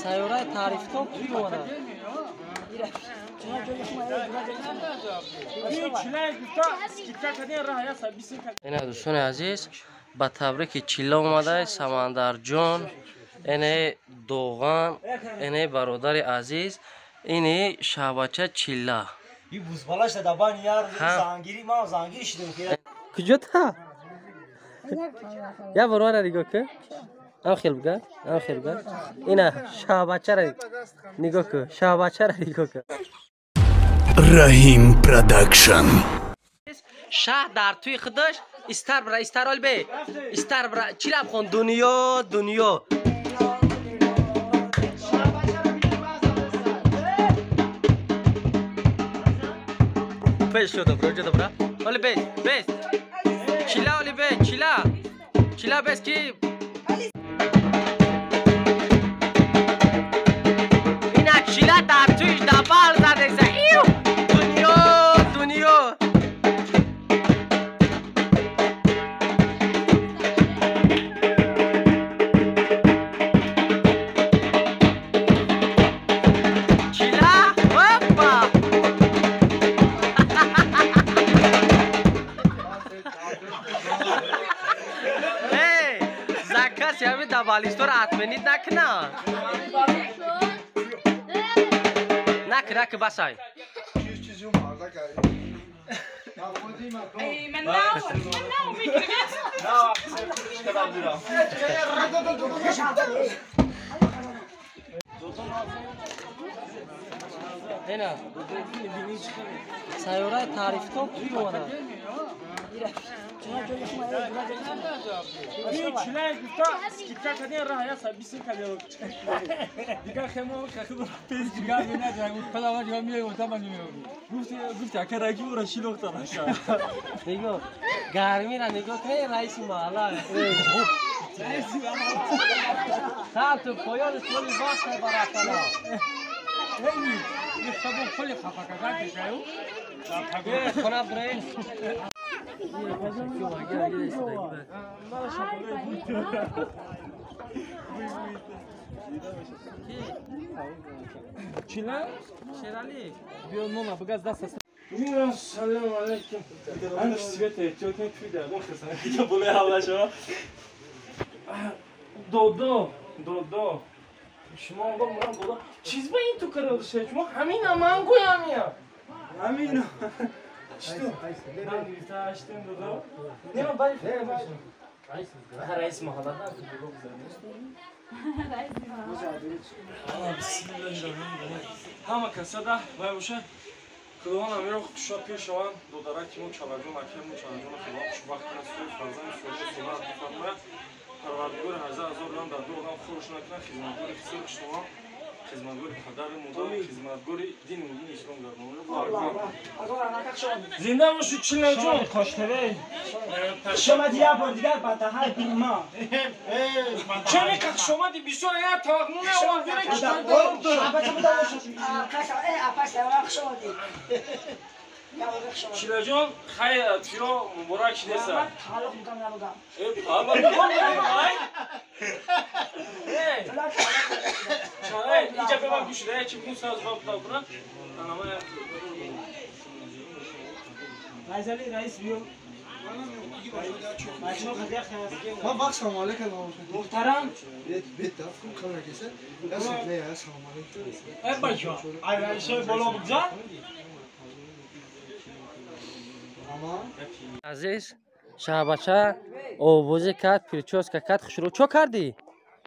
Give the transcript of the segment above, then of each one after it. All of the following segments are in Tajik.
Сайёраи таърифтоб туй омада. Ина дӯстони азиз, ба табрики чилла омадай Самандарҷон, ине Доған, ине бародари азиз, ини шаҳбача чилла. Куҷо та? Я барора нигоҳ кун. Ам хел буга, ам хел буга. Ина шаҳбачара нигоҳ кун, шаҳбачара нигоҳ кун. Раҳим Продакшн. Шаҳ дар туи худаш истар бра, истар ол бе. Истар бра, чӣ раб хон дунё, дунё. Пеш шуда бро, ҷо добра. Оли бес, бес. Чила оли бе, чила. Чила бес ки ина чила дар туиш дабал задеса. Иу! Дунё, дунё. Чила, опа! Эй, заказ ями дабалистора отменить накна. Нак, нак, басай. Ина, сайёраи таърифтоб туй омада. Нигоҳ, гармира нигоҳ кун, раиси маҳалла. Ту поёни соли вақт баракала. Хона бирен. Чила? Шерали. Биё нона бигаз даст. Салом алейкум. Ан света эҳтиёт кунед, туй дар хасан. Я болои ҳавла шава. Додо, додо. Шумо он мурам додо. Чиз ба ин ту карда шуд? Шумо ҳамин ман гӯям я. Ҳамин. Что? Ман гирифта ҳаштем додо. Не, ман бари раис маҳалла да додо бизанем. Ҳама касада вай боша. Худованд амиро кушо пешаванд, додараки мо чалаҷон, акаи мо чалаҷон, Худованд хушбахт кунад, суи фарзанди соҳиби суннат бифармояд. Парвардигори ҳазар ҳазор одам дар ду одам хорш накунад, хизматгори хисор киштованд, хизматгори падари модар, хизматгори дини мубини ислом гардонад. Зинда бошед чилаҷон. Шомади як бор дигар ба таҳай бинма. Чами как шомади бисёр я таваққуф меовард, бира ки чилаҷон, хайр туё муборак шидеса. Иҷа бема гӯшида, чи бигӯ сразу ба буда. Раисали раис биё. Ман вақт салом алейкум. Муҳтарам. Бет дафкун камера кеса. Не, салом алейкум. Э бача, ай раисои боло бигзар. Азиз, шаҳбача овозӣ кард, прическа кард, хушрӯ. Чо кардӣ?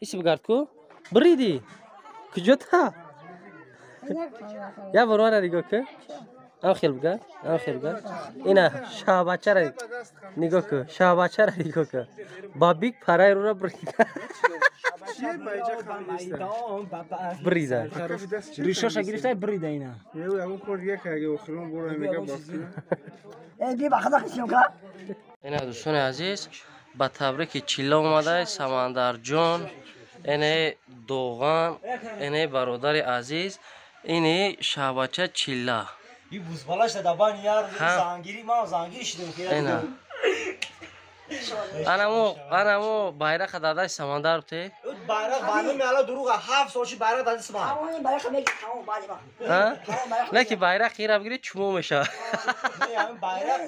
Иси бигард ку? Биридӣ? Куҷо та? Я барора нигоҳ кун. Ам хел буга, ам хел буга. Ина шаҳбачара нигоҳ кун, шаҳбачара нигоҳ кун. Ба бик параи рура брида. Брида. Ришоша гирифта брида ина. Ина дӯстони азиз, ба табрики чилла омадай Самандарҷон, ине Доған, ине бародари азиз, ини шаҳбача чилла. Анамо байрақа дадаи Самандар те. Байрақ баъди меала дуруға 7 сол ши байрақ дади сма. Тамоми байрақа мегир, тамом баъди ма. Ҳа? Не ки байрақ ира бигири чумо мешавад. Не, ҳамин байрақ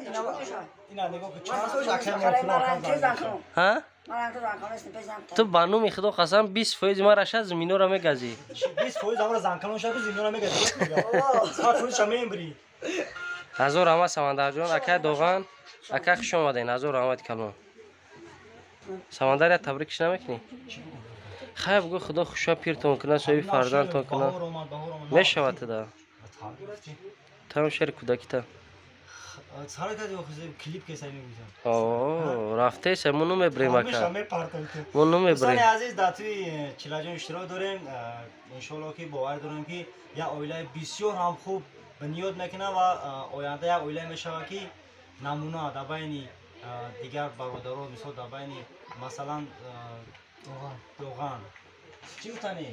ина нигоҳ кун чанд сол аксар мо. Ҳа? Ту ба номи Худо қасам 20% мара ша зиминора мегазӣ. 20% амра занкалон ша зиминора мегазӣ. 100% ша мембри. Ҳазор раҳмат Самандарҷон, акай Доған, акай хуш омаден, ҳазор раҳмат калон. Самандар я табрикш намекунӣ? Хайр бугӯ Худо хушо пиртон кунад, соҳиби фарзандтон кунад. Мешавад туда. Там шери кӯдакита. Рафтеса мо намебрем ака. Мо намебрем. Дӯстони азиз, дар тӯи Чилаҷон иштирок дорем. Иншоалло ки бовар дорем ки як оилаи бисёр ҳам хуб бунёд мекунад ва оянда як оила мешавад ки намуна дар байни дигар бародарон, мисол дар байни масалан Доған. Чӣ гуфтанӣ?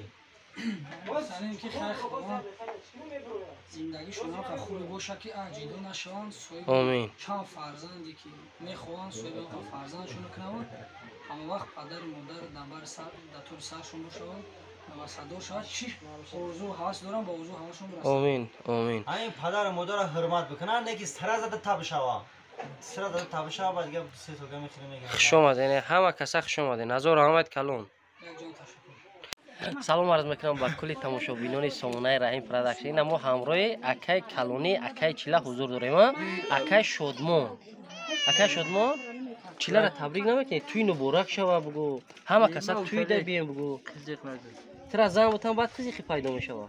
Гуфтанем ки хайр Худованд зиндагишон ҳамқа хубе бошад ки ҷидо нашаванд, соҳиби чанд фарзанде ки мехоҳанд соҳиби ҳамқа фарзандшонро кунаванд, ҳама вақт падару модар дар тори саршон бошаванд ва садор шавад. Чӣ орзу ҳавас дорам, ба орзу ҳавасшон бирасанд. Омин, омин. Ҳамин падару модарро ҳурмат бикунанд, не ки сара зада таб шаванд. Сара зада таб шаванд, баъд дигар се солга мехӯрем мегирем. Хуш омадед, ҳама каса хуш омадед. Ҳазор раҳмат калон. Якҷон ташаккур. Салом арз мекунам ба кулли тамошобинони сомонаи Раҳим Продакшн. Ина мо ҳамроҳи акай калонӣ, акай Чила ҳузур дорем. Акай Шодмон. Акай Шодмон, Чиларо табрик намекунӣ? Тӯй муборак шава бугӯ. Ҳама каса тӯй да бием бугӯ. Тира зан бутан баъд қизиқи пайдо мешава.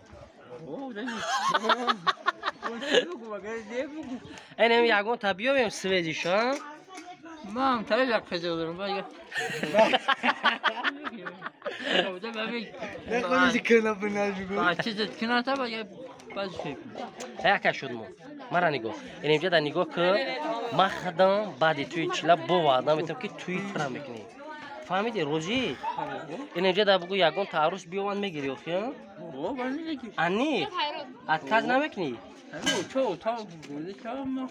Энем ягон та биёвем свежиша. Мам тари як қизиқ дорам. Ака Шодмон, мара нигоҳ. Ин инҷа нигоҳ ки ман худам баъди тӯи Чила бо ваъда метавам ки тӯи тира мекунӣ. Фаҳмидӣ розӣ? Ин инҷа да бугӯ ягон та арӯс биёванд мегирӣ охи? Ани? Отказ намекунӣ?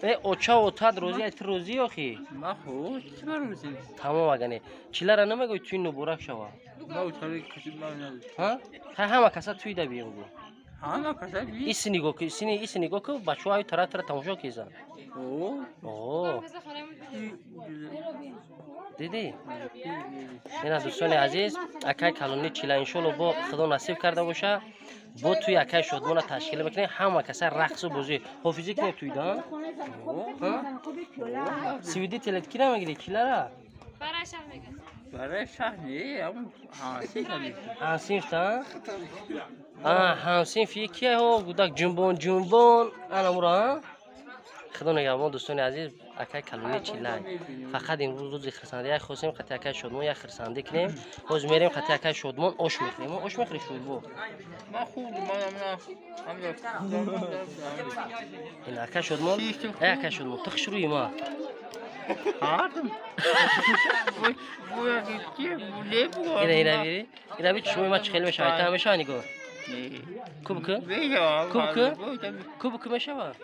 Э, оча отад розӣ, ай ту розӣ охи? Тамом агане. Чилара намегӯӣ тӯи муборак шава? Ҳа? Ҳама каса тӯи да биём гӯ. Иси нигоҳ ку, иси нигоҳ ку, бачаҳо аю тара тара тамошо кезанд. О. Дидӣ? Ина дӯстони азиз, акай калони Чила иншоалло бо Худо насиб карда боша, бо тӯи акай Шодмона ташкил мекунем, ҳама каса рақсу бозӣ. Ҳофизӣ кунем тӯйда? Сивиди телет кира мегирӣ Чилара? Барои шаҳр не, ҳамсинфта? Ҳамсинф кия ҳо гудак ҷунбон ҷунбон анамура? Худо нигаҳбон дӯстони азиз, акай калони Чилай. Фақат имрӯз рӯзи хирсандӣ як хостем қати акай Шодмон як хирсандӣ кунем. Ҳозир мерем қати акай Шодмон ош мехӯрем. Ош мехӯрӣ шӯрбо? Ин акай Шодмон, эй акай Шодмон, ту хушрӯи ма. Ина ина бири, ина би чишмои ма чӣ хеле мешавад? Та мешавад нигоҳ. Куб ку? Куб ку? Куб ку мешавад?